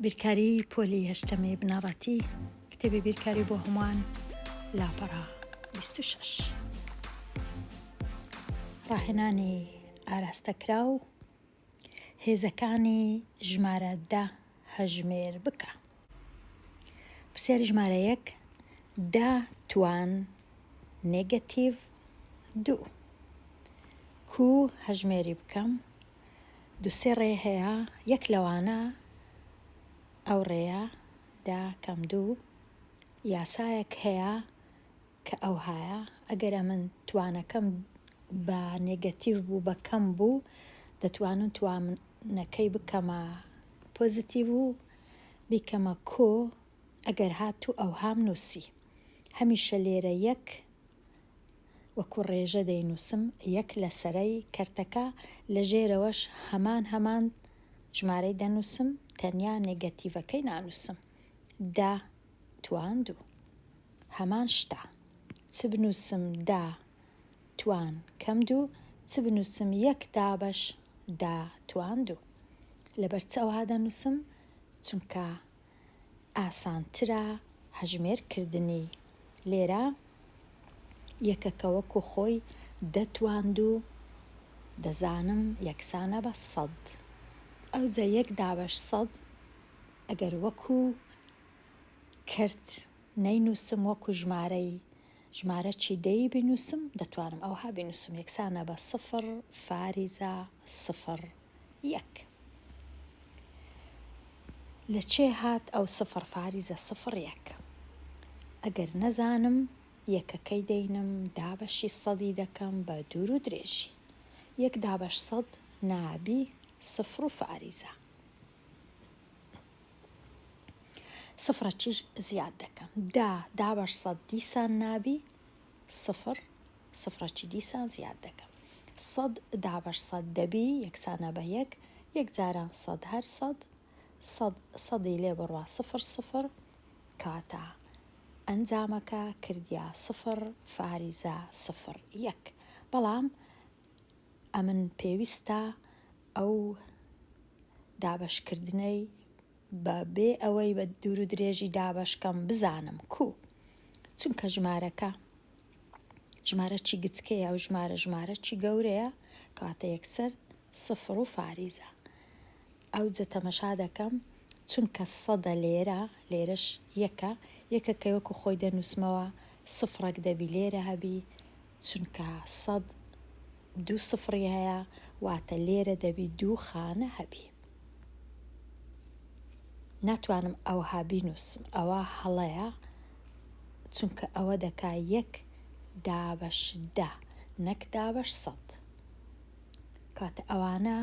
بیرکاریی پۆلی هەشتەمی بنەڕەتی، کتێبی بیرکاری بۆ هەمووان، لاپەڕە 26. ڕاهێنانی ئاراستەکراو، هێزەکانی ژمارە دە هەژمێر بکە. پرسیاری ژمارە یەک، دە توان نێگەتیڤ دوو. کوو هەژمێری بکەم؟ دوسێ ڕێ هەیە یەک لەوانە ئەو ڕێیە دە کەم دوو یاسایەک هەیە کە ئەوهایە ئەگەر ئەمن توانەکەم بە نێگەتیڤ بوو بە کەم بوو دەتوانم توانەکەی بکەمە پۆزیتیڤ و بیکەمە کۆ ئەگەر هاتوو ئەوهام نووسی هەمیشە لێرە یەک وەکو ڕێژە دەینووسم یەک لە سەرەی کەرتەکە لە ژێرەوەش هەمان هەمان ژمارەی دەنووسم تەنیا نێگەتیڤەکەی نانووسم دە توان دوو هەمان شتە چ بنووسم دە توان کەم دوو چ بنووسم یەک دابەش دە توان دوو لەبەر چ ئەوها دەنووسم چونکە ئاسانترە هەژمێر کردنی لێرە یەکەکە وەکو خۆی دەتواند و دەزانم یەکسانە بە سەد ئەوجە یەک دابەش سەد ئەگەر وەکو کەرت نەینوسم وەکو ژمارەی ژمارەکی دەی بینوسم دەتوانم ئەوها بینوسم یەکسانە بە سفر فاریزە سفر یەک. لە چێ هات ئەو سفر فاریزە سفر یەک؟ ئەگەر نەزانم یەکەکەی دەینم دابەشی سەدی دەکەم بە دوور و درێژی. یەک دابەش سەد نابی سفر و فاریزە. سفرەکیش زیاد دەکەم. دا دابەش سەد دیسان نابی سفر سفرەکی دیسان زیاد دەکەم. سەد دابەش سەد دەبی یەکسانە بە یەک، یەک جاران سەد هەر سەد، سەد سەدی لێ بڕوا سفر سفر، کەواتە ئەنجامەکە کردیا سفر فاریزە سفر یەک. بەڵام ئەمن پێویستە ئەو دابەشکردنەی بە بێ ئەوەی بە دوور و درێژی دابەش کەم بزانم کوو چونکە ژمارەکە ژمارە چی گچکەیە و ژمارە ژمارە چی گەورەیە کەواتە یەکسەر سفر و فاریزە ئەوجە تەمەشا دەکەم چونکە سەدە لێرە لێرەش یەکە یەکەکە وەکو خۆی دەنووسمەوە سفرەک دەبی لێرە هەبی چونکە سەد دوو سفری هەیە واتە لێرە دەبی دوو خانە هەبی. ناتوانم ئەوها بینوسم ئەوە هەڵەیە چونکە ئەوە دەکا یەک دابەش دە نەک دابەش سەد کاتە ئەوانە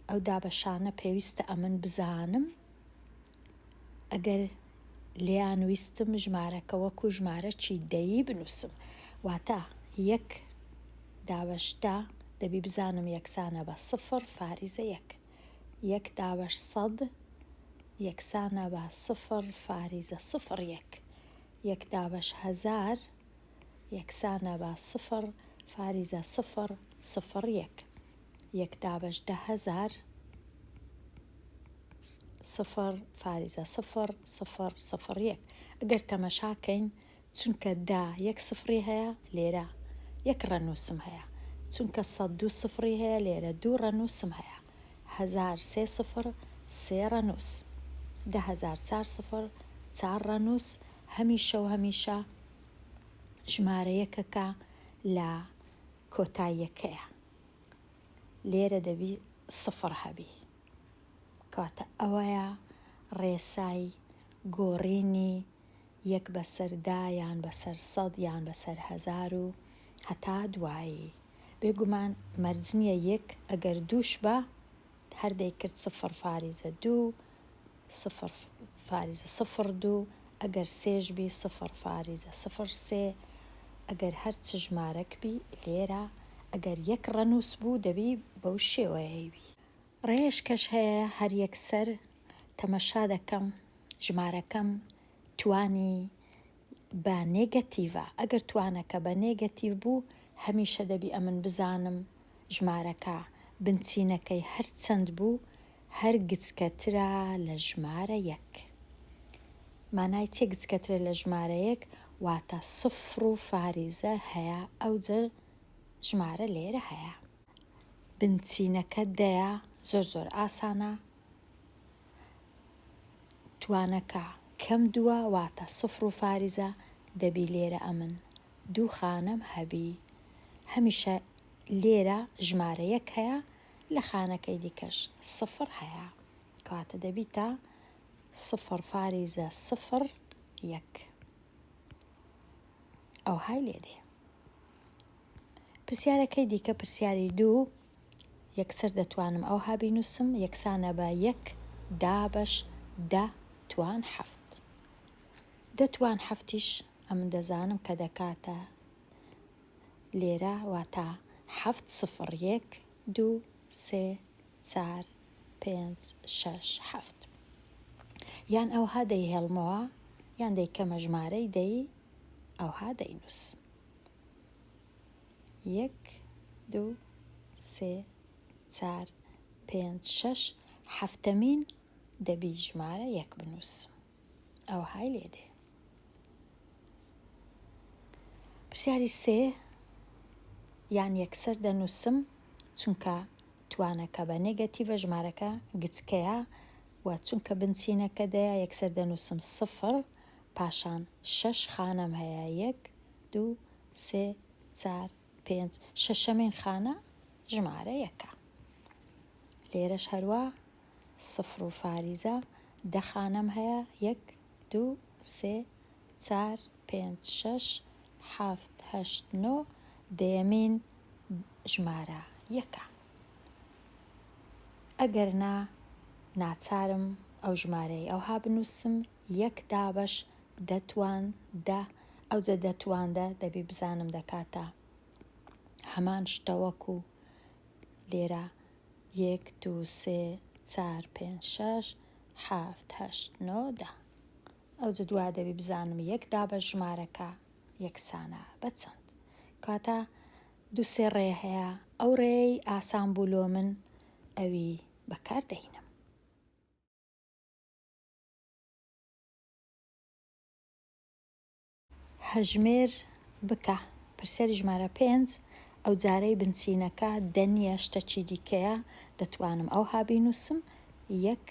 ئەو دابەشانە پێویستە ئەمن بزانم ئەگەر لێیان ویستم ژمارەکە وەکو ژمارەکی دەیی بنووسم واتە یەک دابەش دە دەبی بزانم یەکسانە بە سفر فاریزە یەک یەک دابەش سەد یەکسانە بە سفر فاریزە سفر یەک یەک دابەش هەزار یەکسانە بە سفر فاریزە سفر سفر یەک یەک دابەش 10,000 سفر فاریزە سفر سفر سفر یەک ئەگەر تەمەشا کەین چونکە دە یەک سفری هەیە لێرە یەک ڕەنووسم هەیە چونکە سەد دوو سفری هەیە لێرە دوو ڕەنووسم هەیە هەزار سێ سفر سێ ڕەنووس 10,000 چار سفر چار ڕەنووس هەمیشە و هەمیشە ژمارە یەکەکە لە کۆتاییەکەیە لێرە دەبی سفر هەبی کەواتە ئەوەیە ڕێسای گۆڕینی یەک بەسەر دە یان بەسەر سەد یان بەسەر هەزار و هەتا دوایی. بێگومان مەرج نییە یەک ئەگەر دووش با هەر دەیکرد سفر فاریزە دوو سفر فاریزە سفر دوو ئەگەر سێش بی سفر فاریزە سفر سێ ئەگەر هەر چ ژمارەک بی لێرە ئەگەر یەک ڕەنووس بوو دەبی بەو شێوەیەی بی. ڕێشکەش هەیە هەر یەکسەر تەمەشا دەکەم ژمارەکەم توانی بە نێگەتیڤە ئەگەر توانەکە بە نێگەتیڤ بوو هەمیشە دەبی ئەمن بزانم ژمارەکە بنچینەکەی هەر چەند بوو. هەر گچکەترە لە ژمارە یەک. مانای چیە گچکەترە لە ژمارە یەک؟ واتە سفر و فاریزە هەیە ئەوجە ژمارە لێرە هەیە. بنچینەکە دەیە زۆر زۆر ئاسانە. توانەکە کەم دووە واتە سفر و فاریزە دەبی لێرە ئەمن دوو خانەم هەبی هەمیشە لێرە ژمارە یەک هەیە لە خانەکەی دیکەش سفر هەیە کەواتە دەبیتە سفر فاریزە سفر یەک ئەوهای لێ دێ. پرسیارەکەی دیکە پرسیاری دوو یەکسەر دەتوانم ئەوها بینوسم یەکسانە بە یەک دابەش دە توان حەفت. دە توان حەفتیش ئەمن دەزانم کە دەکاتە لێرە واتە حەفت سفر یەک دوو سێ چار پێنج شەش حەفت یان ئەوها دەیهێڵمەوە یان دەیکەمە ژمارەی دەی ئەوها دەینووسم. یەک دوو سێ چار پێنج شەش حەفتەمین دەبی ژمارە یەک بنووسم ئەوهای لێ دێ. پرسیاری سێ یان یەکسەر دەنووسم چونکە توانەکە بە نێگەتیڤە ژمارەکە گچکەیە و چونکە بنچینەکە دەیە یەکسەر دەنووسم سفر پاشان شەش خانەم هەیە یەک دوو سێ چار پێنج شەشەمین خانە ژمارە یەکە لێرەش هەروا سفر و فاریزە دە خانەم هەیە یەک دوو سێ چار پێنج شەش حەفت هەشت نۆ دەیەمین ژمارە یەکە ئەگەر نا ناچارم ئەو ژمارەی ئەوها بنووسم یەک دابەش دە توان دە ئەوجە دە توان دە دەبی بزانم دەکاتە هەمان شتە وەکو لێرە یەک دوو سێ چار پێنج شەش حەفت هەشت نۆ دە ئەوجە دوا دەبی بزانم یەک دابەش ژمارەکە یەکسانە بە چەند کەواتە دوو سێ ڕێ هەیە ئەو ڕێی ئاسان بوو لۆ من ئەوی بەکار دەینم. هەژمێر بکە. پرسیاری ژمارە پێنج، ئەوجارەی بنچینەکە دە نییە شتەکی دیکەیە دەتوانم ئەوها بینووسم، یەک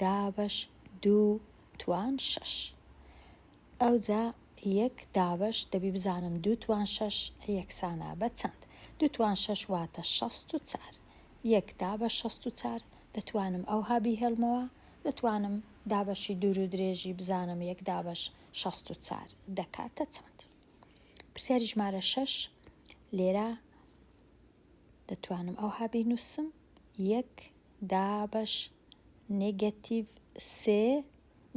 دابەش دوو توان شەش. ئەوجا یەک دابەش دەبی بزانم دوو توان شەش یەکسانە بە چەند؟ دوو توان شەش واتە 64. یەک دابەش 64 دەتوانم ئەوها بیهێڵمەوە دەتوانم دابەشی دوور و درێژی بزانم یەک دابەش 64 دەکاتە چەند؟ پرسیاری ژمارە شەش لێرە دەتوانم ئەوها بینووسم یەک دابەش نێگەتیڤ سێ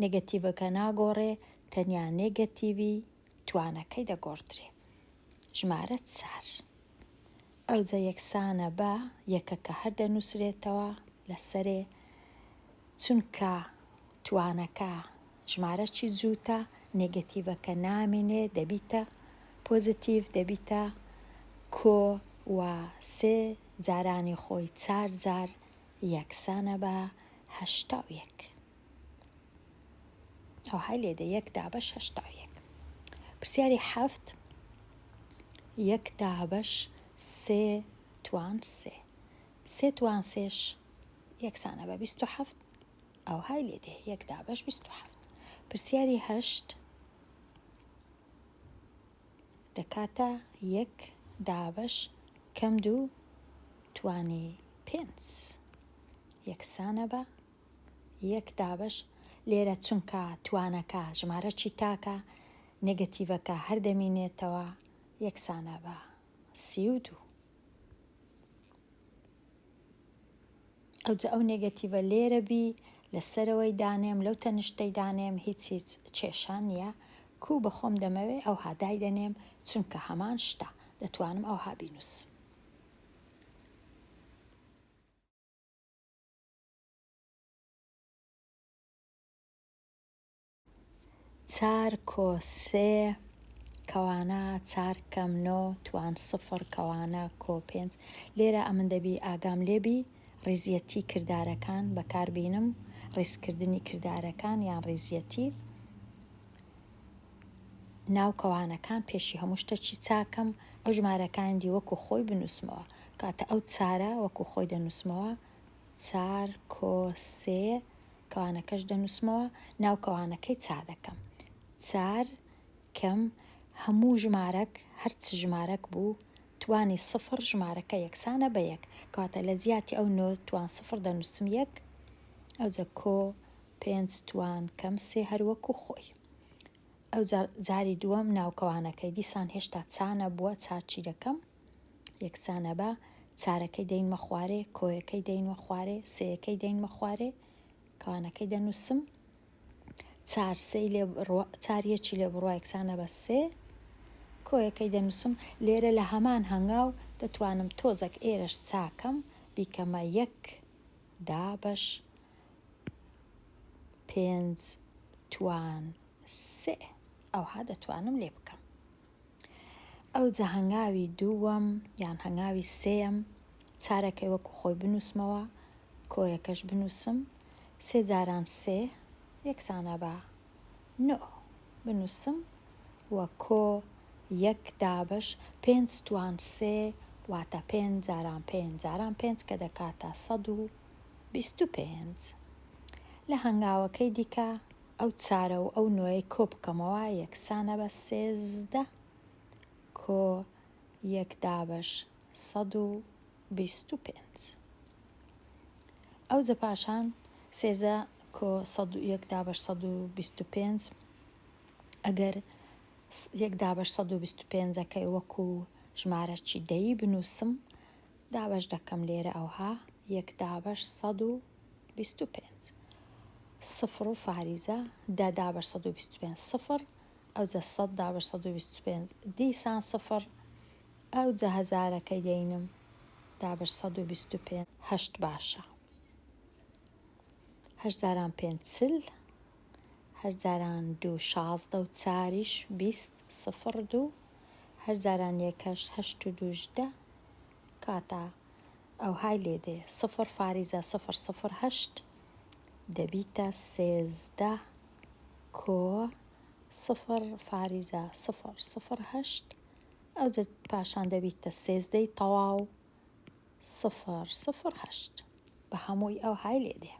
نێگەتیڤەکە ناگۆڕێ تەنیا نێگەتیڤی توانەکەی دەگۆڕدرێ ژمارە چار ئەوجە یەکسانە بە یەکەکە هەر دەنووسرێتەوە لەسەرێ چونکە توانەکە ژمارەکی جووتە نێگەتیڤەکە نامینێ دەبیتە پۆزیتیڤ دەبیتە کۆ و سێ جارانی خۆی چار جار یەکسانە بە 81. ئەوهای لێدە یەک دابەش 81. پرسیاری حەفت یەک دابەش سێ توان سێ سێ توان سێش یەکسانە بە 27 ئەوهای لێ دێ یەک دابەش 27. پرسیاری هەشت دەکاتە یەک دابەش کەم دوو توانی پێنج یەکسانە بە یەک دابەش لێرە چونکە توانەکە ژمارەکی تاکە نێگەتیڤەکە هەر دەمینێتەوە یەکسانە بە 32. ئەوجا ئەو نێگەتیڤە لێرە بی لە سەرەوەی دانێم لەو تەنیشتەی دانێم هیچ هیچ کێشە نییە کوو بە خۆم دەمەوێ ئەوها دایدەنێم چونکە هەمان شتە دەتوانم ئەوها بینووسم. چار کۆ سێ کەوانە چار کەم نۆ توان سفر کەوانە کۆ پێنج لێرە ئەمن دەبی ئاگام لێبی. ڕیزیەتی کردارەکان بەکار بینم، ڕیزکردنی کردارەکان یان ڕیزیەتی ناو کەوانەکان پێشی هەموو شتەکی چاکەم ئەو ژمارەکانی دی وەکو خۆی بنووسمەوە کاتە ئەو چارە وەکو خۆی دەنووسمەوە چار کۆ سێ کەوانەکەش دەنووسمەوە ناو کەوانەکەی چا دەکەم چار کەم هەموو ژمارەک هەرچ ژمارەک بوو توانی سفر ژمارەکە یەکسانە بە یەک کەواتە لە جیاتی ئەو نۆ توان سفر دەنووسم یەک ئەوجە کۆ پێنج توان کەم سێ هەر وەکو خۆی ئەوجا جاری دووەم ناوکەوانەکەی دیسان هێشتا چا نەبووە چاچی دەکەم یەکسانە بە چارەکەی دەینمە خوارێ کۆیەکەی دەینمە خوارێ سێیەکەی دەینمە خوارێ کەوانەکەی دەنووسم چار سێی لێ بڕوا چار یەکی لێ بڕوا یەکسانە بە سێ کۆیەکەی دەنووسم لێرە لە هەمان هەنگاو دەتوانم تۆزەک ئێرەش چاکەم بیکەمە یەک دابەش پێنج توان سێ ئەوها دەتوانم لێ بکەم ئەوجا هەنگاوی دووەم یان هەنگاوی سێیەم چارەکەی وەکو خۆی بنووسمەوە کۆیەکەش بنووسم سێ جاران سێ یەکسانە بە نۆ بنووسم و کۆ یەک دابەش پێنج توان سێ واتە پێنج جاران پێنج جاران پێنج کە دەکاتە 125 لە هەنگاوەکەی دیکە ئەو چارە و ئەو نۆیەی کۆ بکەمەوە یەکسانە بە 13 کۆ یەک دابەش 125. ئەوجە پاشان 13 کۆ یەک دابەش 125 ئەگەر یەک دابەش 125 ەکەی وەکو ژمارەکی دەیی بنووسم دابەش دەکەم لێرە ئەوها یەک دابەش 125 سفر و فاریزە دە دابەش 125 سفر ئەوجە سەد دابەش 125 دیسان سفر ئەوجە هەزارەکەی دەینم دابەش 125 هەشت باشە هەشت جاران پێنج 40 هەشت جاران دوو 16 و چاریش 20 سفر دوو هەشت جاران یەکەش هەشت و دووش دە کاتە ئەوهای لێ دێ سفر فاریزە سفر سفر هەشت دەبیتە 13 کۆ سفر فاریزە سفر سفر هەشت ئەوجە پاشان دەبیتە سێزدەی تەواو سفر سفر هەشت بە هەمووی ئەوهای لێ دێ.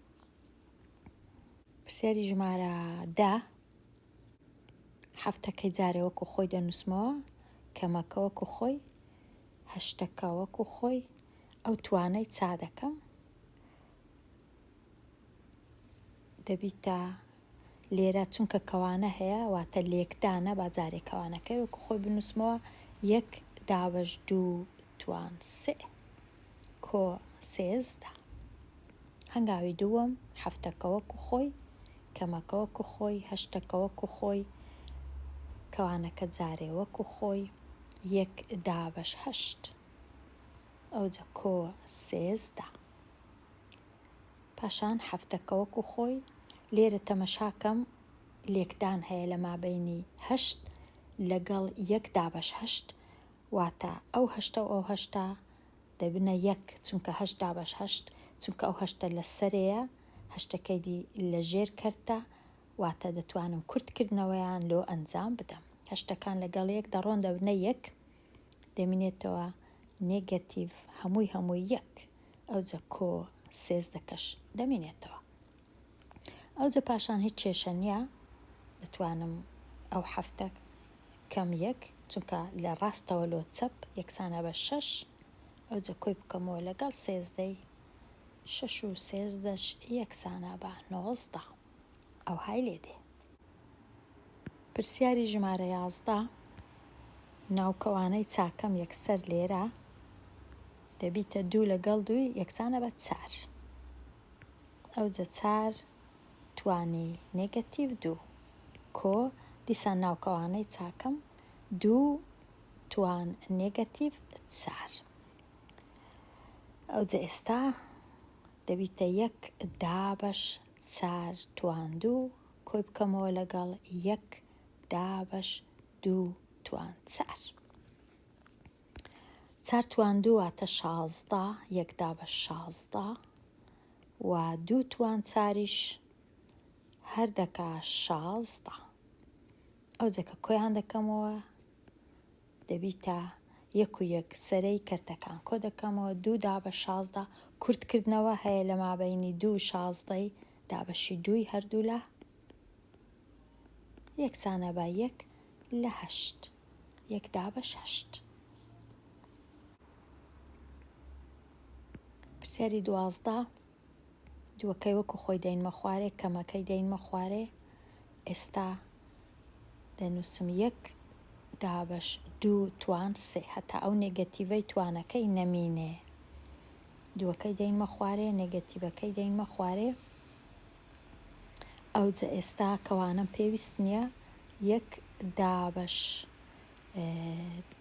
پرسیاری ژمارە دە حەفتەکەی جارێ وەکو خۆی دەنووسمەوە کەمەکە وەکو خۆی هەشتەکە وەکو خۆی ئەو توانەی چا دەکەم دەبیتە لێرە چونکە کەوانە هەیە واتە لێکدانە با جارێ کەوانەکەی وەکو خۆی بنووسمەوە یەک دابەش دوو توان سێ کۆ 13 هەنگاوی دووەم حەفتەکە وەکو خۆی کەمەکە وەکو خۆی هەشتەکە وەکو خۆی کەوانەکە جارێ وەکو خۆی یەک دابەش هەشت ئەوجە کۆ 13 پاشان حەفتەکە وەکو خۆی لێرە تەمەشاکەم لێکدان هەیە لە مابەینی هەشت لەگەڵ یەک دابەش هەشت واتە ئەو هەشتە و ئەو هەشتە دەبنە یەک چونکە هەشت دابەش هەشت چونکە ئەو هەشتە لە سەرێیە هەشتەکەی دی لە ژێر کەرتە واتە دەتوانم کورت کردنەوەیان لۆ ئەنجام بدەم هەشتەکان لەگەڵ یەک دەڕۆن دەبنە یەک دەمینێتەوە نێگەتیڤ هەمووی هەمووی یەک ئەوجە کۆ سێزدەکەش دەمینێتەوە ئەوجە پاشان هیچ کێشە نییە دەتوانم ئەو حەفتە کەم یەک چونکە لە ڕاستەوە لۆ چەپ یەکسانە بە شەش ئەوجە کۆی بکەمەوە لەگەڵ سێزدەی شەش و سێزدەش یەکسانە بە نۆزدە ئەوهای لێ دێ. پرسیاری ژمارە 11 ناوکەوانەی چاکەم یەکسەر لێرە دەبیتە دوو لەگەڵ دووی یەکسانە بە چار ئەوجە چار توانی نێگەتیڤ دوو کۆ دیسان ناوکەوانەی چاکەم دوو توان نێگەتیڤ چار ئەوجە ئێستا دەبیتە یەک دابەش چار توان دوو کۆی بکەمەوە لەگەڵ یەک دابەش دوو توان چار. چار توان دوو واتە 16 یەک دابەش 16. و دوو توان چاریش هەر دەکا 16. ئەوجە کە کۆیان دەکەمەوە دەبیتە یەک و یەک سەرەی کەرتەکان کۆ دەکەمەوە دوو دابەش 16 کورتکردنەوە هەیە لە مابەینی دوو شازدەی دابەشی دووی هەردوولا یەکسانە بە یەک لە هەشت یەک دابەش هەشت. پرسیاری 12 دووەکەی وەکو خۆی دەینمە خوارێ کەمەکەی دەینمە خوارێ ئێستا دەنووسم یەک دابەش دوو توان سێ هەتا ئەو نێگەتیڤەی توانەکەی نەمینێ دووەکەی دەینمە خوارێ نێگەتیڤەکەی دەینمە خوارێ ئەوجە ئێستا کەوانەم پێویست نییە یەک دابەش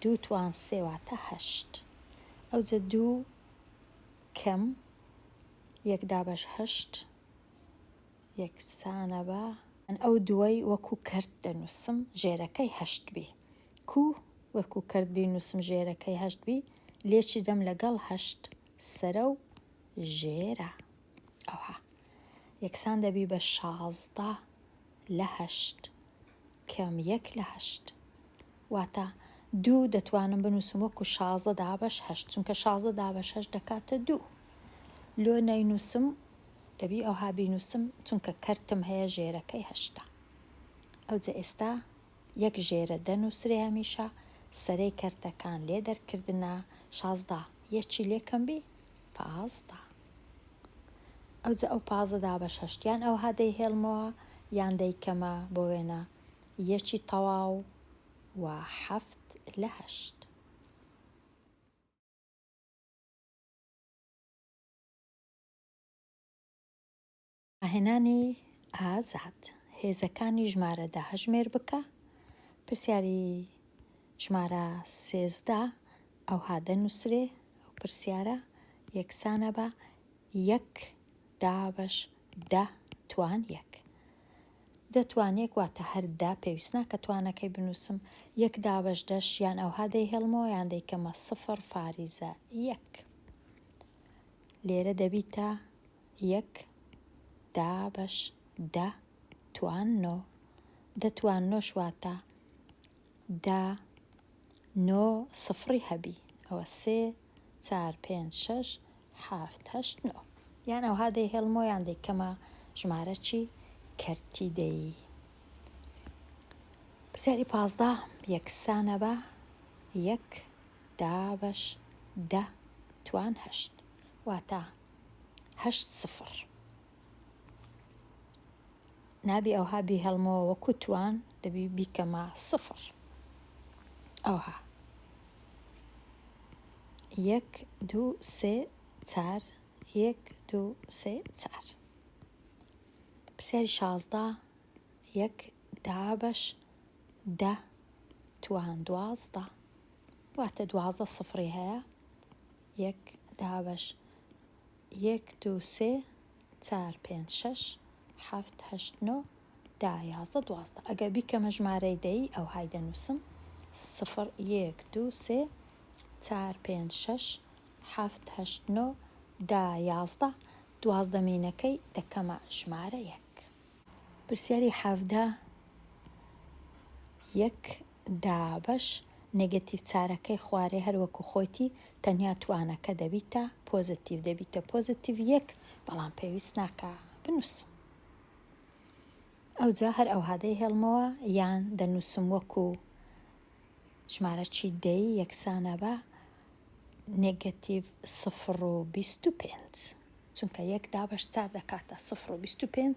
دوو توان سێ واتە هەشت ئەوجە دوو کەم یەک دابەش هەشت یەکسانە بە ئەو دووەی وەکو کەرت دەنووسم ژێرەکەی هەشت بی کو وەکو کەرت بینووسم ژێرەکەی هەشت بی لێکی دەم لەگەڵ هەشت سەرە و ژێرە ئەوها یەکسان دەبی بە 16 لە هەشت کەم یەک لە هەشت واتە دوو دەتوانم بنووسم وەکو 16 دابەش هەشت چونکە 16 دابەش هەشت دەکاتە دوو لۆ نەینووسم دەبی ئەوها بینووسم چونکە کەرتم هەیە ژێرەکەی هەشتە ئەوجە ئێستا یەک ژێرە دەنووسرێ هەمیشە سەرەی کەرتەکان لێ دەرکردنە 16 یەکی لێ کەم بی 15 ئەوجە ئەو 15 دابەش هەشت یان ئەوها دەیهێڵمەوە یان دەیکەمە بۆ وێنە یەکی تەواو و حەفت لە هەشت. ڕاهێنانی ئازاد، هێزەکانی ژمارە دە هەژمێر بکە، پرسیاری ژمارە 13 ئەوها دەنووسرێ، ئەو پرسیارە یەکسانە بە یەک دابەش دە توان یەک. دە توان یەک واتە هەر دە، پێویست ناکە توانەکەی بنووسم، یەک دابەش دەش یان ئەوها دەیهێڵمەوە یان دەیکەمە سفر فاریزە یەک. لێرە دەبیتە یەک دابەش دە توان نۆ، دە توان نۆش واتە دە نۆ سفڕی هەبی ئەوە سێ چار پێنج شەش حەفت هەشت نۆ یان ئەوها دەیهێڵمەوە یان دەیکەمە ژمارە چی کەرتی دەی. پرسیاری 15 یەکسانە بە یەک دابەش دە توان هەشت واتە هەشت سفر. نابی ئەوها بیهێڵمەوە وەکو توان دەبی بیکەمە سفر ئەوها یەک دوو سێ چار یەک دوو سێ چار پرسیاری 16 یەک دابەش دە توان 12 واتە 12 سفری هەیە یەک دابەش یەک دوو سێ چار پێنج شەش حەفت هەشت نۆ دە 11 12 ئەگەر بیکەمە ژمارەی دەی ئەوهای دەنووسم سفر یەک دوو سێ چار پێنج شەش حەفت هەشت نۆ دە 11 دوازدەمینەکەی دەکەمە ژمارە یەک. پرسیاری 17 یەک دابەش نێگەتیڤ چارەکەی خوارێ هەر وەکو خۆیتی تەنیا توانەکە دەبیتە پۆزتیڤ دەبیتە پۆزتیڤ یەک بەڵام پێویست ناکا بنووسم ئەوجا هەر ئەوها دەیهێڵمەوە یان دەنووسم وەکو ژمارە چی دەی یەکسانە بە نێگەتیڤ سفر و 25 چونکە یەک دابەش چار دەکاتە سفر و 25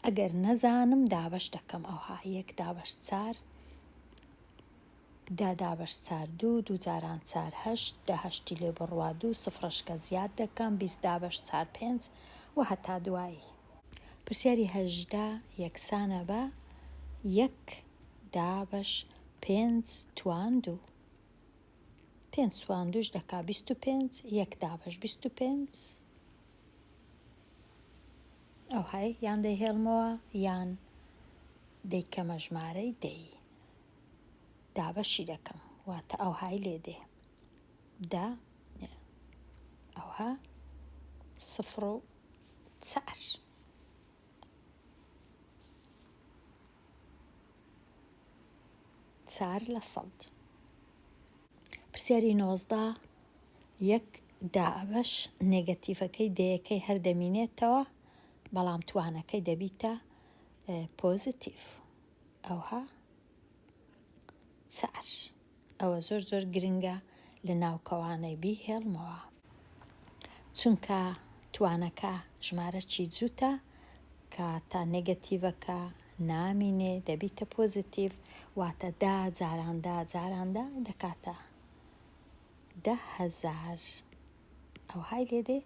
ئەگەر نەزانم دابەش دەکەم ئەوها یەک دابەش چار دە دابەش چار دوو دوو جاران چار هەشت دە هەشتی لێ بڕوا دوو سفرەشکە زیاد دەکەم 20 دابەش چار پێنج و هەتا دوایی. پرسیاری 18 یەکسانە بە یەک دابەش پێنج توان دوو پێنج توان دووش دەکا 25 یەک دابەش 25 ئەوهای یان دەیهێڵمەوە یان دەیکەمە ژمارەی دەی دابەشی دەکەم واتە ئەوهای لێ دێ دە ئەوها سفر و. چار. 4%. پرسیاری 19 یەک دابەش نێگەتیڤەکەی دەیەکەی هەر دەمینێتەوە بەڵام توانەکەی دەبیتە پۆزیتیڤ ئەوها چار. ئەوە زۆر زۆر گرنگە لە ناو کەوانەی بیهێڵمەوە چونکە توانەکە ژمارەکی جووتە کەواتە نێگەتیڤەکە نامینێ دەبیتە پۆزیتیڤ واتە دە جاران دە جاران دە دەکاتە 10,000 ئەوهای لێ دێ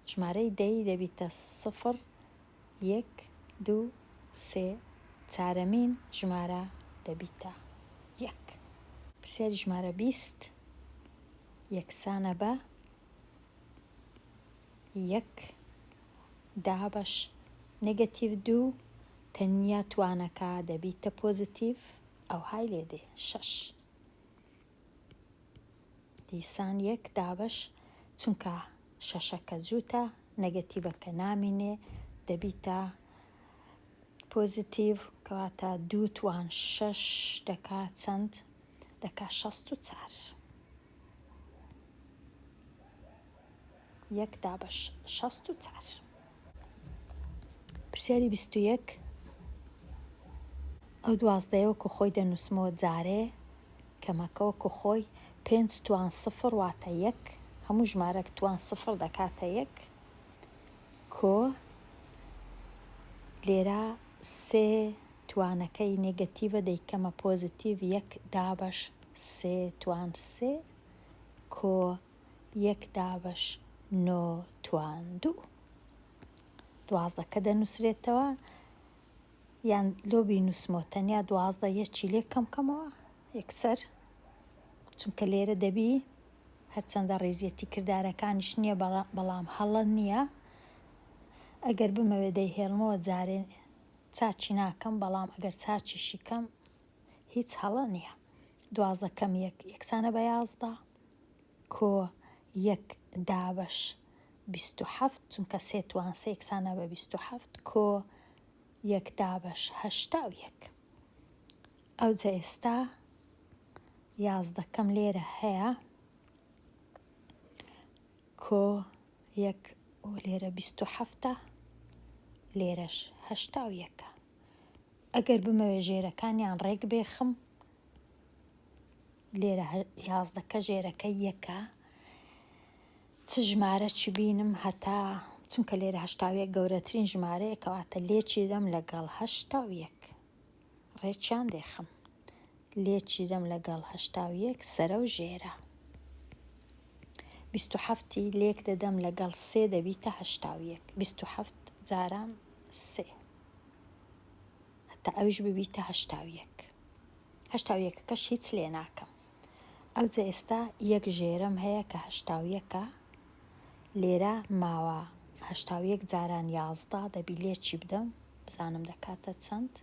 ژمارەی دەی دەبیتە سفر یەک دوو سێ چارەمین ژمارە دەبیتە یەک. پرسیاری ژمارە 20 یەکسانە بە یەک دابەش نێگەتیڤ دوو تەنیا توانەکە دەبیتە پۆزیتیڤ ئەوهای لێ دێ شەش. دیسان یەک دابەش چونکە شەشەکە جووتە نێگەتیڤەکە نامینێ دەبیتە پۆزیتیڤ کەواتە دوو توان شەش دەکا چەند؟ دەکا 64. یەک دابەش 64. پرسیاری 21 ئەو دوازدەیە وەکو خۆی دەنووسمەوە جارێ کەمەکە وەکو خۆی پێنج توان سفر واتە یەک هەموو ژمارەک توان سفر دەکاتە یەک کۆ لێرە سێ توانەکەی نێگەتیڤە دەیکەمە پۆزیتیڤ یەک دابەش سێ توان سێ کۆ یەک دابەش نۆ توان دوو دوازدەکە دەنووسرێتەوە یان لۆ بینووسمەوە تەنیا 12 یەکی لێ کەم کەمەوە یەکسەر چونکە لێرە دەبی هەرچەندە ڕیزیەتی کردارەکانیش نییە بەڵام هەڵە نییە ئەگەر بمەوێ دەیهێڵمەوە جارێ چاچی ناکەم بەڵام ئەگەر چاچیشی کەم هیچ هەڵە نییە 12 کەم یەک یەکسانە بە 11 کۆ یەک دابەش 27 چونکە سێ توان سێ یەکسانە بە 27 کۆ یەک دابەش 81 ئەوجا ئێستا یازدەکەم لێرە هەیە کۆ یەک و لێرە 27ە لێرەش 81ە ئەگەر بمەوێ ژێرەکانیان ڕێک بێخم لێرە یازدەکە ژێرەکە یەکە چ ژمارە چی بینم هەتا چونکە لێرە 81 گەورەترین ژمارەیە کەواتە لێکی دەم لەگەڵ 81 ڕێکیان دێخم لێکی دەم لەگەڵ 81 سەرە و ژێرە 27ی لێک دەدەم لەگەڵ سێ دەبیتە 81 27 جاران سێ هەتا ئەویش ببیتە 81 81ەکەش هیچ لێ ناکەم ئەوجە ئێستا یەک ژێرەم هەیە کە 81ە لێرە ماوە 81 جاران 11 دەبی لێکی بدەم بزانم دەکاتە چەند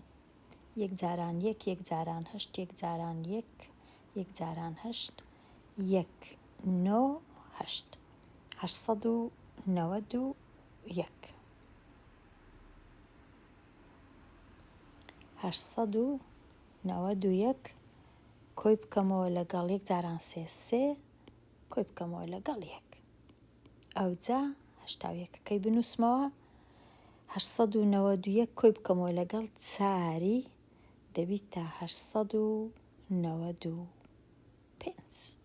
یەک جاران یەک یەک جاران هەشت یەک جاران یەک یەک جاران هەشت یەک نۆ هەشت 891 891 کۆی بکەمەوە لەگەڵ یەک جاران سێ سێ کۆی بکەمەوە لەگەڵ یەک ئەوجا هەشتا و یەکەکەی بنووسمەوە 891 کۆی بکەمەوە لەگەڵ چاری دەبیتە 895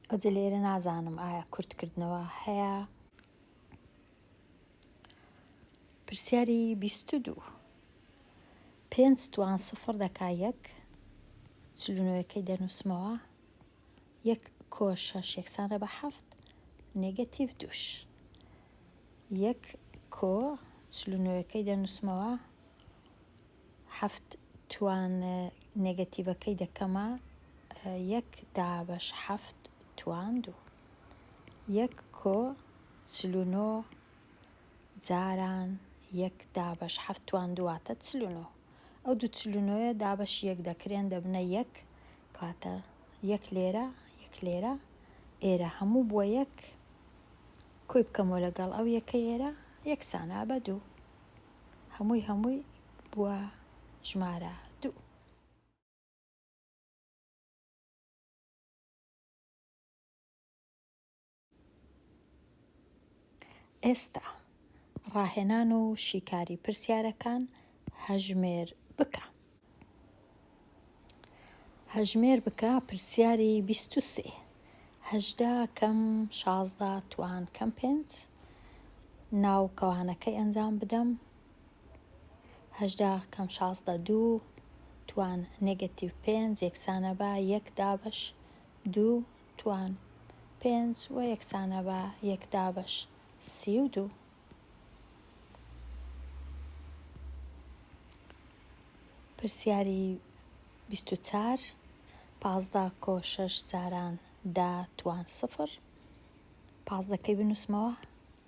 ئەوجا لێرە نازانم ئایا کورتکردنەوە هەیە پرسیاری 22 پێنج توان سفر دەکا یەک چل و نۆیەکەی دەنووسمەوە یەک کۆ شەش یەکسانە بە حەفت نێگەتیڤ دووش یەک کۆ چل و نۆیەکەی دەنووسمەوە حەفت توان نێگەتیڤەکەی دەکەمە یەک دابەش حەفت توان دوو یەک کۆ 49 جاران یەک دابەش حەفت توان دوو واتە 49 ئەو دوو 49ە دابەش یەک دەکرێن دەبنە یەک کاتە یەک لێرە یەک لێرە ئێرە هەموو بووە یەک. کۆی بکەمەوە لەگەڵ ئەو یەکەی ئێرە یەکسانە بە دوو. هەمووی هەمووی بووە ژمارە دوو. ئێستا ڕاهێنان و شیکاری پرسیارەکان هەژمێر بکە. هەژمێر بکە پرسیاری 23 18 کەم 16 توان کەم پێنج ناو کەوانەکەی ئەنجام بدەم 18 کەم 16 دوو توان نێگەتیڤ پێنج یەکسانە بە یەک دابەش دوو توان پێنج و یەکسانە بە یەک دابەش 32. پرسیاری 24 15 کۆ شەش جاران دە توان سفر پازدەکەی بنووسمەوە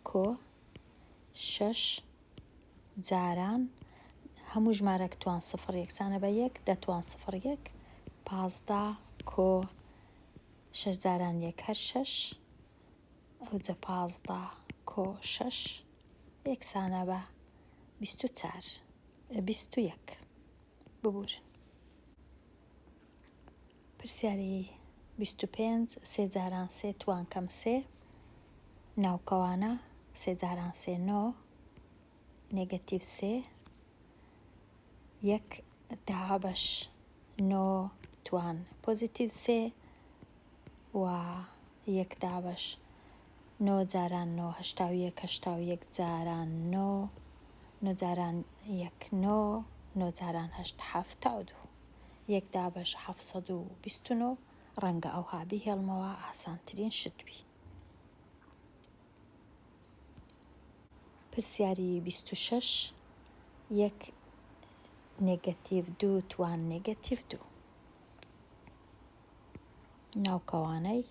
کۆ شەش جاران هەموو ژمارەک توان سفر یەکسانە بە یەک دە توان سفر یەک 15 کۆ شەش جاران یەک هەر شەش ئەوجە 15 کۆ شەش یەکسانە بە 24 21 ببورن. پرسیاری 25 سێ جاران سێ توان کەم سێ ناوکەوانە سێ جاران سێ نۆ نێگەتیڤ سێ یەک دابەش نۆ توان پۆزیتیڤ سێ و یەک دابەش نۆ جاران نۆ 81 81 جاران نۆ نۆ جاران یەک نۆ نۆ جاران هەشت 72 یەک دابەش 729 ڕەنگە ئەوها بیهێڵمەوە ئاسانترین شت بی. پرسیاری 26 یەک نێگەتیڤ دوو توان نێگەتیڤ دوو ناوکەوانەی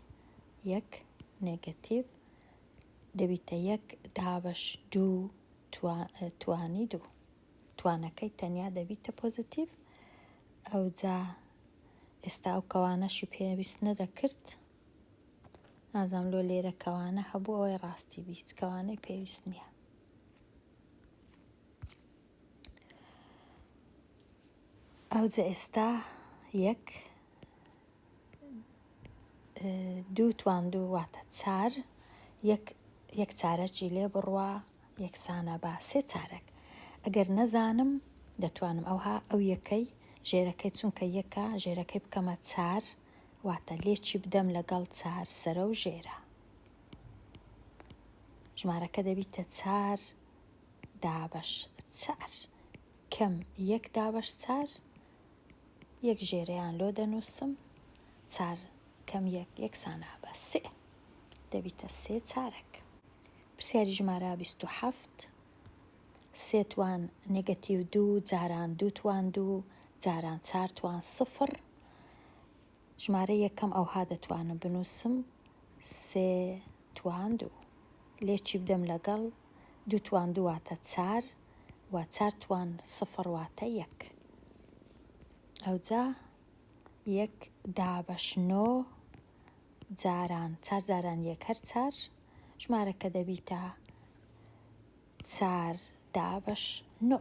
یەک نێگەتیڤ دەبیتە یەک دابەش دوو توانی دوو توانەکەی تەنیا دەبیتە پۆزیتیڤ ئەوجا ئێستا ئەو کەوانەشی پێویست نەدەکرد نازانم لۆ لێرە کەوانە هەبوو ئەوەی ڕاستی بی هیچ کەوانەی پێویست نییە. ئەوجە ئێستا یەک دوو توان دوو واتە چار یەک یەک چارەکی لێ بڕوا یەکسانە بە سێ چارەک ئەگەر نەزانم دەتوانم ئەوها ئەو یەکەی ژێرەکەی چونکە یەکە ژێرەکەی بکەمە چار واتە لێکی بدەم لەگەڵ چار سەرە و ژێرە ژمارەکە دەبیتە چار دابەش چار کەم یەک دابەش چار یەک ژێرەیان لۆ دەنووسم چار کەم یەک یەکسانە بە سێ دەبیتە سێ چارەک. پرسیاری ژمارە 27 سێ توان نێگەتیو دوو جاران دوو توان دوو جاران چار توان سفر ژمارە یەکەم ئەوها دەتوانم بنووسم سێ توان دوو لێکی بدەم لەگەڵ دوو توان دوو واتە چار و چار توان سفر واتە یەک ئەوجا یەک دابەش نۆ جاران چار جاران یەک هەر چار ژمارەکە دەبیتە چار دابەش نۆ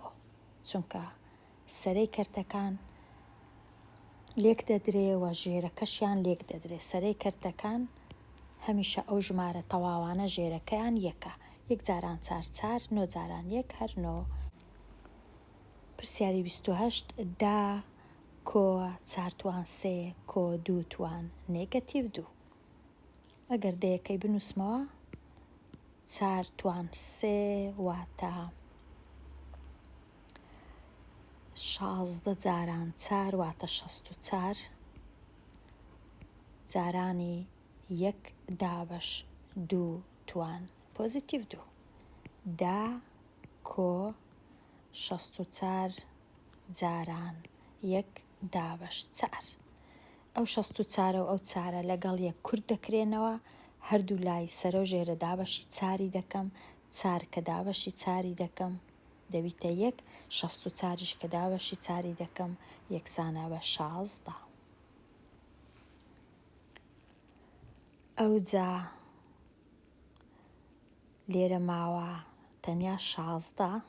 چونکە سەرەی کەرتەکان لێک دەدرێ و ژێرەکەشیان لێک دەدرێ سەرەی کەرتەکان هەمیشە ئەو ژمارە تەواوانە ژێرەکەیان یەکە یەک جاران چار چار نۆ جاران یەک هەر نۆ. پرسیاری 28 دە کۆ چار توان سێ کۆ دوو توان نێگەتیڤ دوو ئەگەر دەیەکەی بنووسمەوە چار توان سێ واتە 16 جاران چار واتە 64 جارانی یەک دابەش دوو توان پۆزیتیڤ دوو دە کۆ 64 جاران یەک دابەش چار. ئەو شەست و چارە و ئەو چارە لەگەڵ یەک کورت دەکرێنەوە، هەردوو لای سەرە و ژێرە دابەشی چاری دەکەم، چار کە دابەشی چاری دەکەم دەبیتە یەک، شەست و چاریش کە دابەشی چاری دەکەم یەکسانە بە 16. ئەوجا. لێرە ماوە تەنیا 16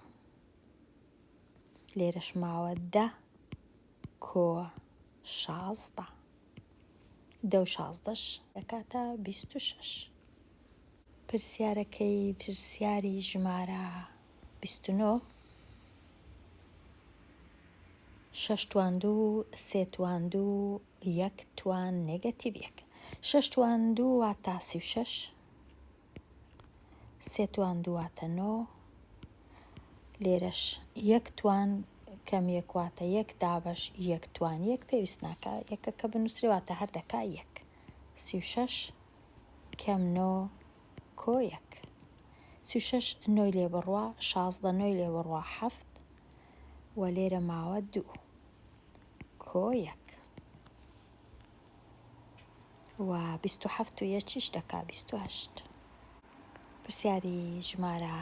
لێرەش ماوە دە کۆ 16 دە و شازدەش دەکاتە 26. پرسیارەکەی پرسیاری ژمارە 29 شەش توان دوو سێ توان دوو یەک توان نێگەتیڤ یەک. شەش توان دوو واتە 36 سێ توان دوو واتە نۆ لێرەش یەک توان کەم یەک واتە یەک دابەش یەک توان یەک پێویست ناکا یەکەکە بنووسرێ واتە هەر دەکا یەک 36 کەم نۆ کۆ یەک 36 نۆی لێ بڕوا 16 نۆی لێ بڕوا حەفت و لێرە ماوە دوو کۆ یەک و 27 و یەکیش دەکا 28. پرسیاری ژمارە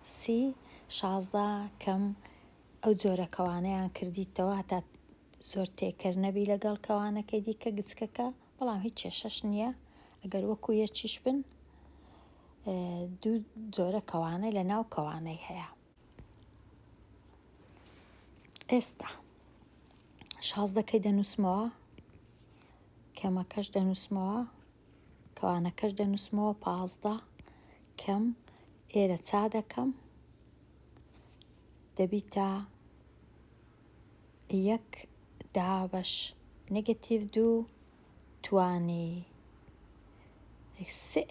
سی 16 کەم ئەو جۆرە کەوانەیان کردیتەوە هەتا زۆر تێکەر نەبی لەگەڵ کەوانەکەی دیکە گچکەکە بەڵام هیچ کێشەش نییە ئەگەر وەکو یەکیش بن دوو جۆرە کەوانە لە ناو کەوانەی هەیە. ئێستا شازدەکەی دەنووسمەوە کەمەکەش دەنووسمەوە کەوانەکەش دەنووسمەوە 15 کەم ئێرە چا دەکەم دەبیتە یەک دابەش نێگەتیڤ دوو توانی سێ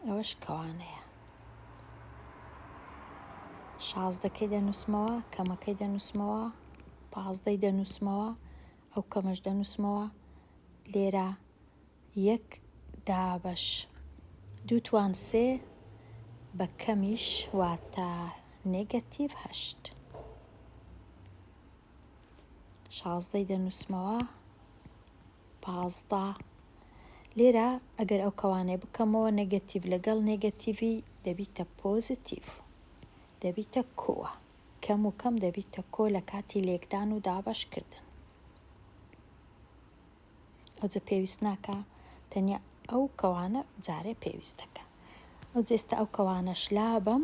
ئەوەش کەوانەیە. شازدەکەی دەنووسمەوە، کەمەکەی دەنووسمەوە، پازدەی دەنووسمەوە، ئەو کەمەش دەنووسمەوە. لێرە یەک دابەش دوو توان سێ بە کەمیش واتە نێگەتیڤ هەشت. شازدەی دەنووسمەوە. 15 لێرە ئەگەر ئەو کەوانەیە بکەمەوە نێگەتیڤ لەگەڵ نێگەتیڤی دەبیتە پۆزیتیڤ دەبیتە کۆوە کەم و کەم دەبیتە کۆ لە کاتی لێکدان و دابەشکردن. ئەوجە پێویست ناکا تەنیا ئەو کەوانە جارێ پێویست دەکا. ئەوجە ئێستا ئەو کەوانەش لابەم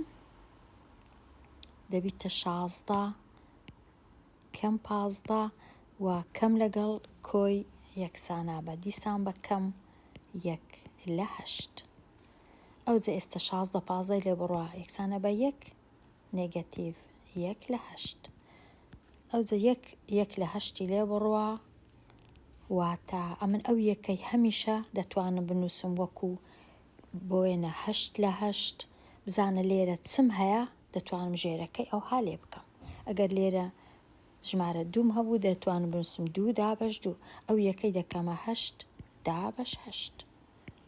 دەبیتە 16 کەم 15 و کەم لەگەڵ کۆی یەکسانە بە دیسان بە کەم یەک لە هەشت. ئەوجە ئێستا 16 پازدەی لێ بڕوا یەکسانە بە یەک نێگەتیڤ یەک لە هەشت. ئەوجە یەک یەک لە هەشتی لێ بڕوا واتە ئەمن ئەو یەکەی هەمیشە دەتوانم بنووسم وەکو بۆ وێنە هەشت لە هەشت بزانە لێرە چم هەیە دەتوانم ژێرەکەی ئەوها لێ بکەم. ئەگەر لێرە ژمارە دووم هەبوو دەتوانم بنووسم دوو دابەش دوو ئەو یەکەی دەکەمە هەشت دابەش هەشت.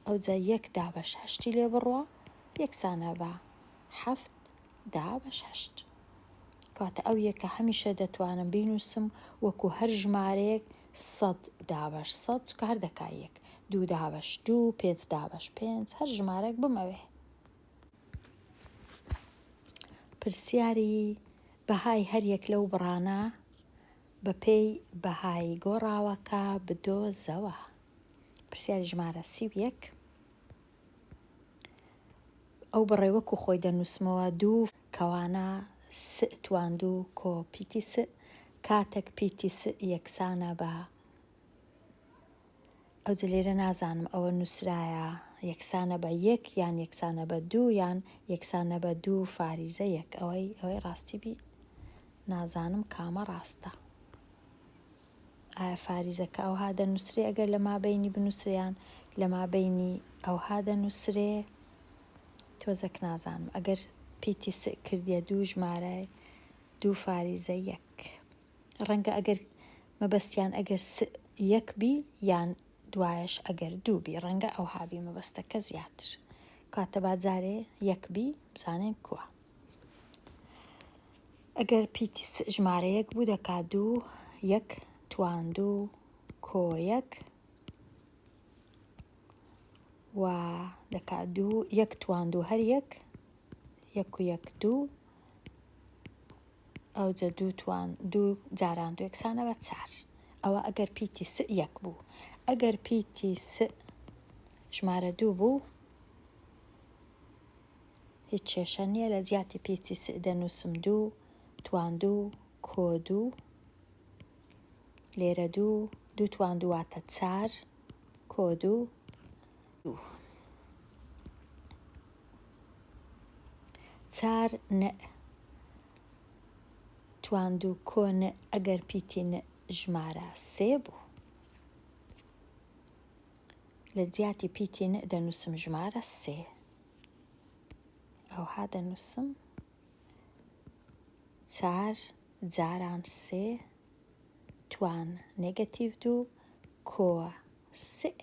ئەوجا یەک دابەش هەشتی لێ بڕوا یەکسانە بە حەفت دابەش هەشت. کەواتە ئەو یەکە هەمیشە دەتوانم بینووسم وەکو هەر ژمارەیەک سەد دابەش سەد چونکە هەر دەکا یەک دوو دابەش دوو پێنج دابەش پێنج هەر ژمارەیەک بمەوێ. پرسیاری بەهای هەر یەک لەو بڕانە بەپێی بەهای گۆڕاوەکە بدۆزەوە. پرسیاری ژمارە 31 ئەو بڕەی وەکو خۆی دەنووسمەوە دوو کەوانە س توان دوو کۆ پیتی س کاتەک پیتی س یەکسانە بە ئەوجە لێرە نازانم ئەوە نووسرایە یەکسانە بە یەک یان یەکسانە بە دوو یان یەکسانە بە دوو فاریزە یەک ئەوەی ئەوەی ڕاستی بی نازانم کامە ڕاستە. ئایا فاریزەکە ئەوها دەنووسرێ ئەگەر لە مابەینی بنووسرێ یان لە مابەینی ئەوها دەنووسرێ تۆزەک نازانم ئەگەر پیتی س کردیە دوو ژمارە دوو فاریزە یەک ڕەنگە ئەگەر مەبەستیان ئەگەر س یەک بی یان دوایش ئەگەر دوو بی ڕەنگە ئەوها بی مەبەستەکە زیاتر کاتە با جارێ یەک بی بزانین کووە. ئەگەر پیتی س ژمارە یەک بوو دەکا دوو یەک توان دوو کۆ یەک و دەکا دوو یەک توان دوو هەر یەک یەک و یەک دوو ئەوجە دوو توان دوو جاران دوو یەکسانە بە چار ئەوە ئەگەر پیتی س یەک بوو ئەگەر پیتی س. ژمارە دوو بوو هیچ کێشە نییە لە جیاتی پیتی سئ دەنووسم دوو توان دوو کۆ دوو لێرە دوو دوو توان دوو واتە چار کۆ دوو دوو چار نئ توان دوو کۆ نئ ئەگەر پیتی نئ ژمارە سێ بوو لە جیاتی پیتی نئ دەنووسم ژمارە سێ ئەوها دەنووسم چار جاران سێ توان نێگەتیڤ دوو کۆ سێ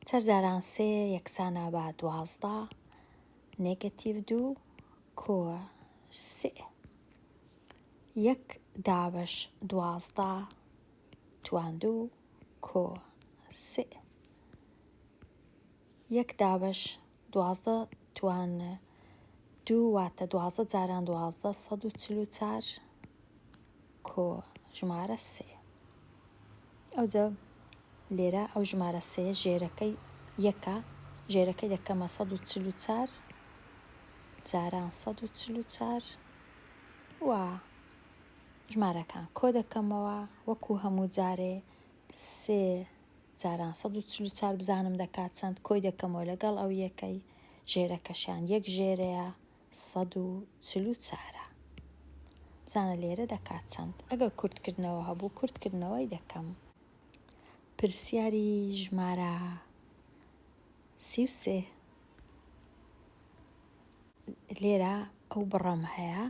چەر جاران سێ یەکسانە بە 12 نێگەتیڤ دوو کۆ سێ یەک دابەش 12 توان دوو کۆ سێ یەک دابەش 12 توان دوو واتە 12 جاران 12 144 کۆ ژمارە سێ. ئەوجا لێرە ئەو ژمارە سێیە ژێرەکەی یەکە، ژێرەکەی دەکەمە 144 جاران 144 و ژمارەکان کۆ دەکەمەوە وەکو هەموو جارێ سێ جاران 144 بزانم دەکات چەند کۆی دەکەمەوە لەگەڵ ئەو یەکەی ژێرەکەشیان یەک ژێرەیە 144 ە. بزانە لێرە دەکات چەند؟ ئەگەر کورتکردنەوە هەبوو کورتکردنەوەی دەکەم. پرسیاری ژمارە 33 لێرە ئەو بڕەم هەیە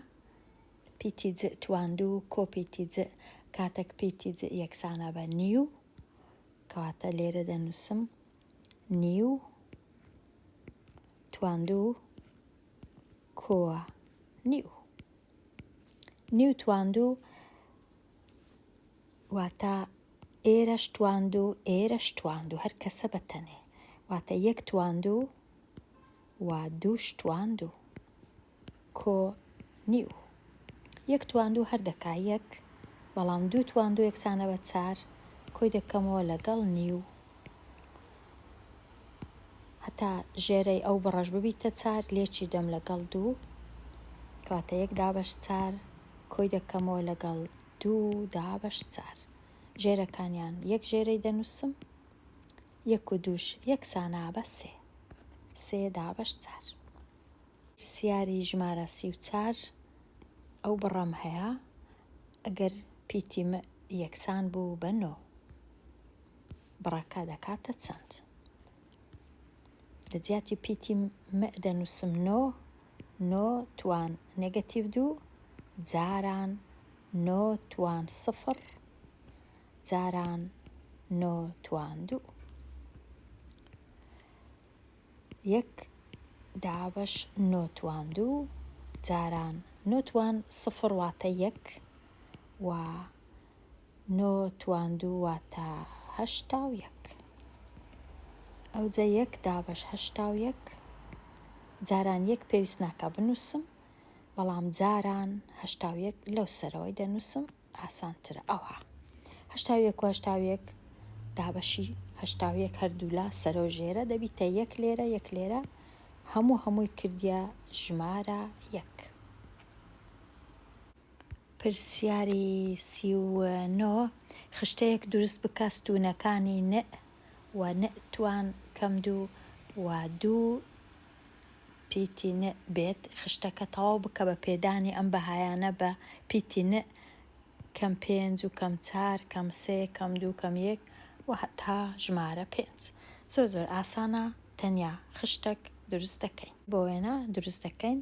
پیتی ج توان دوو کۆ پیتی ج کاتێک پیتی ج یەکسانە بە نیو کەواتە لێرە دەنووسم نیو توان دوو کۆ نیو. نیو توان دوو واتە ئێرەش توان دوو ئێرەش توان دوو هەر کەسە بە تەنێ واتە یەک توان دوو و دووش توان دوو کۆ نیو. یەک توان دوو هەر دەکا یەک بەڵام دوو توان دوو یەکسانە بە چار کۆی دەکەمەوە لەگەڵ نیو. هەتا ژێرەی ئەو بڕەش ببیتە چار لێکی دەم لەگەڵ دوو کەواتە یەک دابەش چار کۆی دەکەمەوە لەگەڵ دوو دابەش چار ژێرەکانیان یەک ژێرەی دەنووسم یەک و دووش یەکسانە بە سێ سێ دابەش چار. پرسیاری ژمارە 34 ئەو بڕەم هەیە ئەگەر پیتی م یەکسان بوو بە نۆ بڕەکە دەکاتە چەند؟ لە جیاتی پیتی م دەنووسم نۆ، نۆ توان نێگەتیڤ دوو جاران نۆ توان سفر جاران نۆ توان دوو. یەک دابەش نۆ توان دوو جاران نۆ توان سفر واتە یەک و نۆ توان دوو واتە 81. ئەوجە یەک دابەش 81 جاران یەک پێویست ناکا بنووسم بەڵام جاران 81 لەو سەرەوەی دەنووسم ئاسانترە ئەوها 81 و 81 دابەشی 81 هەردوولا سەرە و ژێرە دەبیتە یەک لێرە یەک لێرە هەموو هەمووی کردیە ژمارە یەک. پرسیاری 39 خشتەیەک دروست بکە ستوونەکانی نئ و نئ توان کەم دوو و دوو پیتی نئ بێت، خشتەکە تەواو بکە بە پێدانی ئەم بەهایانە بە پیتی نئ کەم پێنج و کەم چار کەم سێ کەم دوو کەم یەک و هەتا ژمارە پێنج. زۆر زۆر ئاسانە تەنیا خشتەک دروست دەکەین. بۆ وێنە دروست دەکەین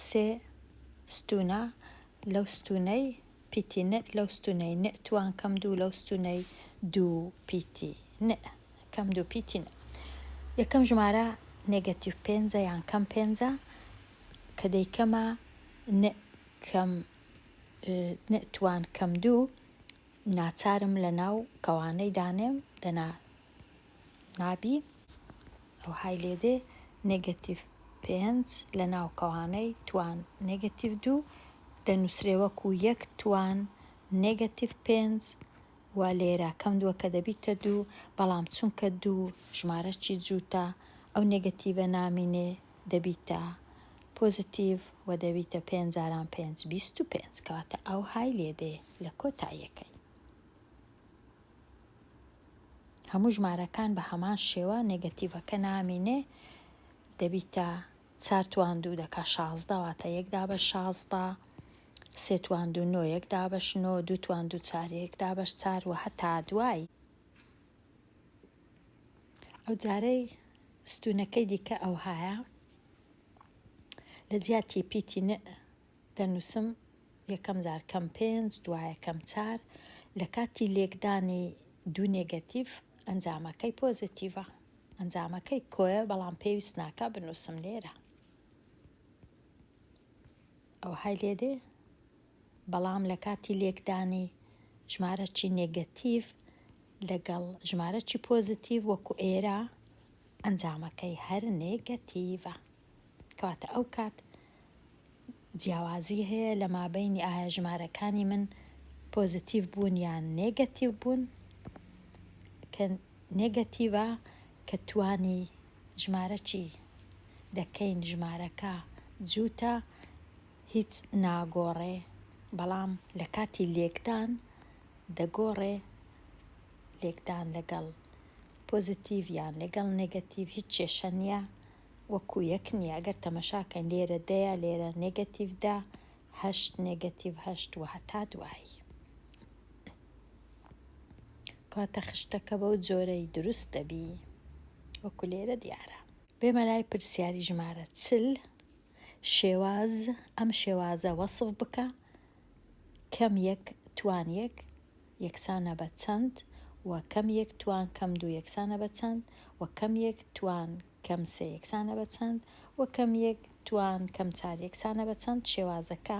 سێ ستوونە لەو ستوونەی پیتی نئ لەو ستوونەی نئ توان کەم دوو لەو ستوونەی دوو پیتی نئ کەم دوو پیتی نئ. یەکەم ژمارە نێگەتیڤ پێنجە یان کەم پێنجە کە دەیکەمە نئ کەم نئ توان کەم دوو ناچارم لە ناو کەوانەی دانێم دەنا نابی ئەوهای لێدێ نێگەتیڤ پێنج لە ناو کەوانەی توان نێگەتیڤ دوو دەنووسرێ وەکوو یەک توان نێگەتیڤ پێنج و لێرە کەم دووەکە دەبیتە دوو، بەڵام چونکە دوو ژمارەکی جووتە ئەو نێگەتیڤە نامینێ دەبیتە پۆزتیڤ و دەبیتە پێنج جاران پێنج 25 کەواتە ئەوهای لێ دێ لە کۆتاییەکەی. هەموو ژمارەکان بە هەمان شێوە نێگەتیڤەکە نامینێ دەبیتە چار توان دوو دەکا 16 واتە یەک دابەش 16 سێ توان دوو نۆ یەک دابەش نۆ دوو توان دوو چار یەک دابەش چار و هەتا دوایی. ئەو جارەی ستوونەکەی دیکە ئەوهایە لە جیاتی پیتی ن دەنووسم یەکەم جار کەم پێنج دوایە کەم چار لە کاتی لێکدانی دوو نێگەتیڤ ئەنجامەکەی پۆزەتیڤە ئەنجامەکەی کۆیە بەڵام پێویست ناکا بنووسم لێرە ئەوهای لێدێ بەڵام لە کاتی لێکدانی ژمارەکی نێگەتیڤ لەگەڵ ژمارەکی پۆزتیڤ وەکو ئێرە ئەنجامەکەی هەر نێگەتیڤە کەواتە ئەو کات جیاوازی هەیە لە مابەینی ئایا ژمارەکانی من پۆزتیڤ بوون یان نێگەتیڤ بوون کە نێگەتیڤە کە توانی ژمارەکی دەکەین ژمارەکە جووتە هیچ ناگۆڕێ بەڵام لە کاتی لێکدان دەگۆڕێ لێکدان لەگەڵ پۆزتیڤ یان لەگەڵ نێگەتیڤ هیچ کێشە نییە وەکو یەک نییە ئەگەر تەمەشاکەین لێرە دەیە لێرە نێگەتیڤ دە هەشت نێگەتیڤ هەشت و هەتا دوایی کەواتە خشتەکە بەو جۆرەی دروست دەبی وەکو لێرە دیارە. بێمە لای پرسیاری ژمارە 40 شێواز ئەم شێوازە وەسف بکە کەم یەک توان یەک یەکسانە بە چەند و کەم یەک توان کەم دوو یەکسانە بە چەند و کەم یەک توان کەم سێ یەکسانە بە چەند و کەم یەک توان کەم چار یەکسانە بە چەند شێوازەکە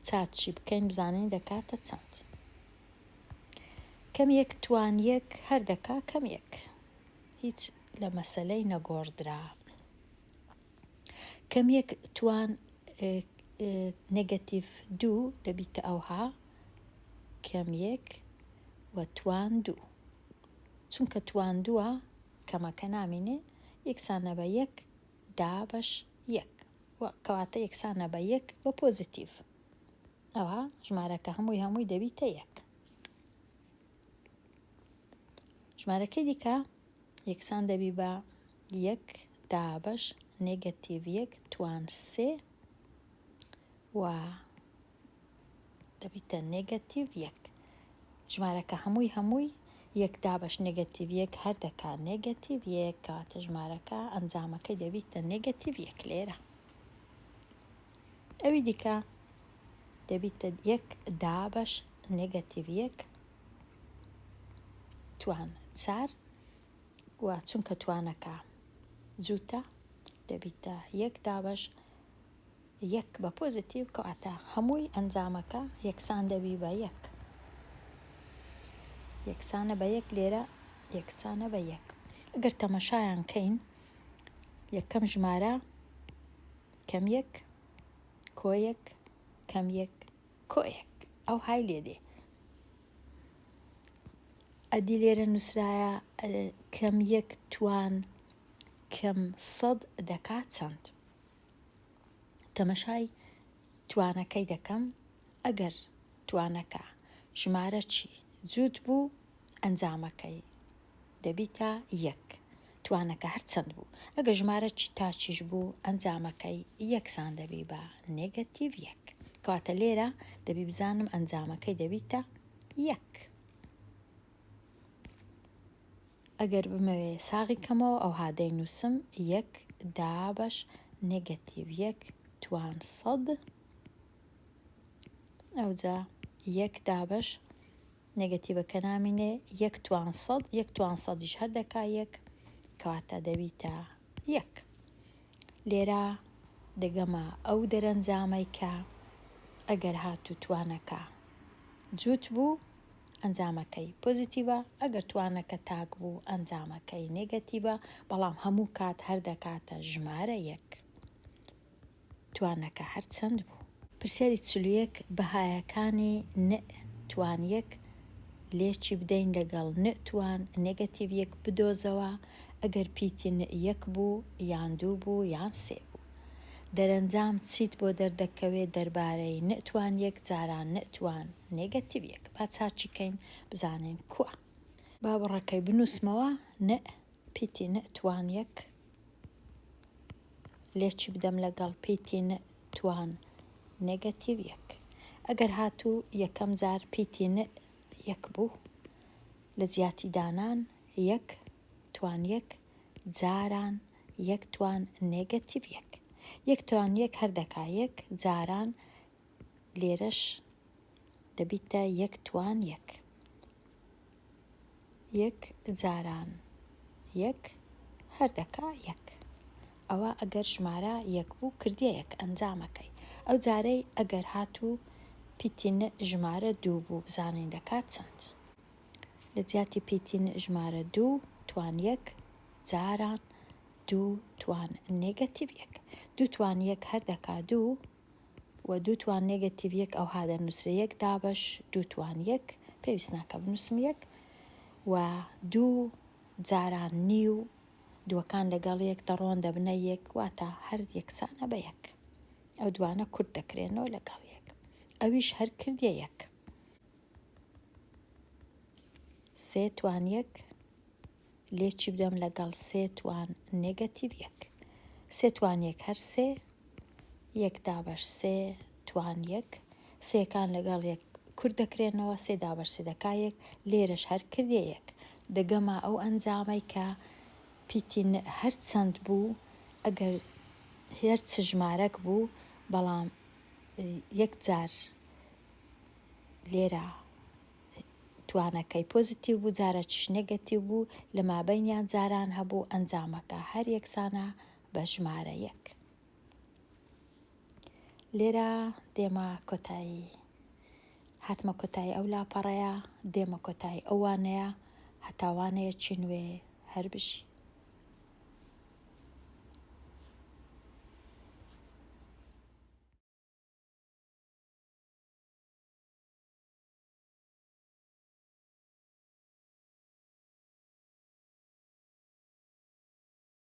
چاتشی بکەین بزانین دەکاتە چەند کەم یەک توان یەک هەر دەکا کەم یەک هیچ لە مەسەلەی نەگۆڕدرا کەم یەک توان نێگەتیڤ دوو دەبیتە ئەوها کەم یەک و توان دوو چونکە توان دووە کەمەکە نامینێ یەکسانە بە یەک دابەش یەک و کەواتە یەکسانە بە یەک بە پۆزیتیڤ ئەوها ژمارەکە هەمووی هەمووی دەبیتە یەک ژمارەکەی دیکە یەکسان دەبی بە یەک دابەش نێگەتیڤ یەک توان سێ و دەبیتە نێگەتیڤ یەک. ژمارەکە هەمووی هەمووی یەک دابەش نێگەتیڤ یەک هەر دەکا نێگەتیڤ یەک کەواتە ژمارەکە ئەنجامەکەی دەبیتە نێگەتیڤ یەک لێرە. ئەوی دیکە دەبیتە یەک دابەش نێگەتیڤ یەک توان چار و چونکە توانەکە جووتە دەبیتە یەک دابەش یەک بە پۆزیتیڤ کەواتە هەمووی ئەنجامەکە یەکسان دەبی بە یەک یەکسانە بە یەک لێرە یەکسانە بە یەک ئەگەر تەمەشایان کەین یەکەم ژمارە کەم یەک کۆ یەک کەم یەک کۆ یەک ئەو های لێ دێ ئەدی لێرە نووسرایە کەم یەک توان کەم سەد دەکا چەند؟ تەمەشای توانەکەی دەکەم ئەگەر توانەکە ژمارەکی جووت بوو ئەنجامەکەی دەبیتە یەک توانەکە هەر چەند بوو ئەگەر ژمارەکی تاکیش بوو ئەنجامەکەی یەکسان دەبی بە نێگەتیڤ یەک کەواتە لێرە دەبی بزانم ئەنجامەکەی دەبیتە یەک. ئەگەر بمەوێ ساغی کەمەوە ئەوها دەینووسم یەک دابەش نێگەتیڤ یەک توان سەد ئەوجا یەک دابەش نێگەتیڤەکە نامینێ یەک توان سەد یەک توان سەدیش هەر دەکا یەک کەواتە دەبیتە یەک لێرە دەگەمە ئەو دەرەنجامەی کە ئەگەر هاتوو توانەکە جووت بوو ئەنجامەکەی پۆزیتیڤە، ئەگەر توانەکە تاک بوو ئەنجامەکەی نێگەتیڤە، بەڵام هەموو کات هەر دەکاتە ژمارە یەک. توانەکە هەر چەند بوو. پرسیاری 41 بەهایەکانی ن توان یەک. لێکی بدەین لەگەڵ ن توان نێگەتیڤ یەک بدۆزەوە ئەگەر پیتی ن یەک بوو یان دوو بوو یان سێ بوو. دەرەنجام چیت بۆ دەردەکەوێت دەربارەی ن توان یەک جاران ن توان نێگەتیڤ یەک؟ با چاکی کەین بزانین کوا. با بڕەکەی بنووسمەوە ن پیتی ن توان یەک لێکی بدەم لەگەڵ پیتی ن توان نێگەتیڤ یەک. ئەگەر هاتوو یەکەم جار پیتی ن یەک بوو لە جیاتی دانان یەک توان یەک جاران یەک توان نێگەتیڤ یەک. یەک توان یەک هەر دەکا یەک جاران لێرەش دەبیتە یەک توان یەک. یەک جاران یەک هەر دەکا یەک. ئەوە ئەگەر ژمارە یەک بوو کردیە یەک ئەنجامەکەی. ئەو جارەی ئەگەر هاتوو پیتی ن ژمارە دوو بوو بزانین دەکا چەند. لە جیاتی پیتی ن ژمارە دوو توان یەک جاران دوو توان نێگەتیڤ یەک. دوو توان یەک هەر دەکا دوو و دوو توان نێگەتیڤ یەک ئەوها دەنووسرێ یەک دابەش دوو توان یەک پێویست ناکا بنووسم یەک و دوو جاران نیو دووەکان لەگەڵ یەک دەڕۆن دەبنە یەک واتە هەر یەکسانە بە یەک ئەو دوانە کورت دەکرێنەوە لەگەڵ یەک ئەویش هەر کردیە یەک. سێ توان یەک لێکی بدەم لەگەڵ سێ توان نێگەتیڤ یەک سێ توان یەک هەر سێ یەک دابەش سێ توان یەک سێکان لەگەڵ یەک کورت دەکرێنەوە سێ دابەش سێ دەکا یەک لێرەش هەر کردیە یەک دەگەمە ئەو ئەنجامەی کە پیتی ن هەر چەند بوو ئەگەر هەر چ ژمارەک بوو بەڵام یەک جار لێرە توانەکەی پۆزیتیو بوو جارەکیش نێگەتیو بوو لە مابەینیان جاران هەبوو ئەنجامەکە هەر یەکسانە بە ژمارە یەک. لێرە دێمە کۆتایی هاتمە کۆتایی ئەو لاپەڕەیە دێمە کۆتایی ئەو وانەیە هەتا وانەیەکی نوێ هەر بژی.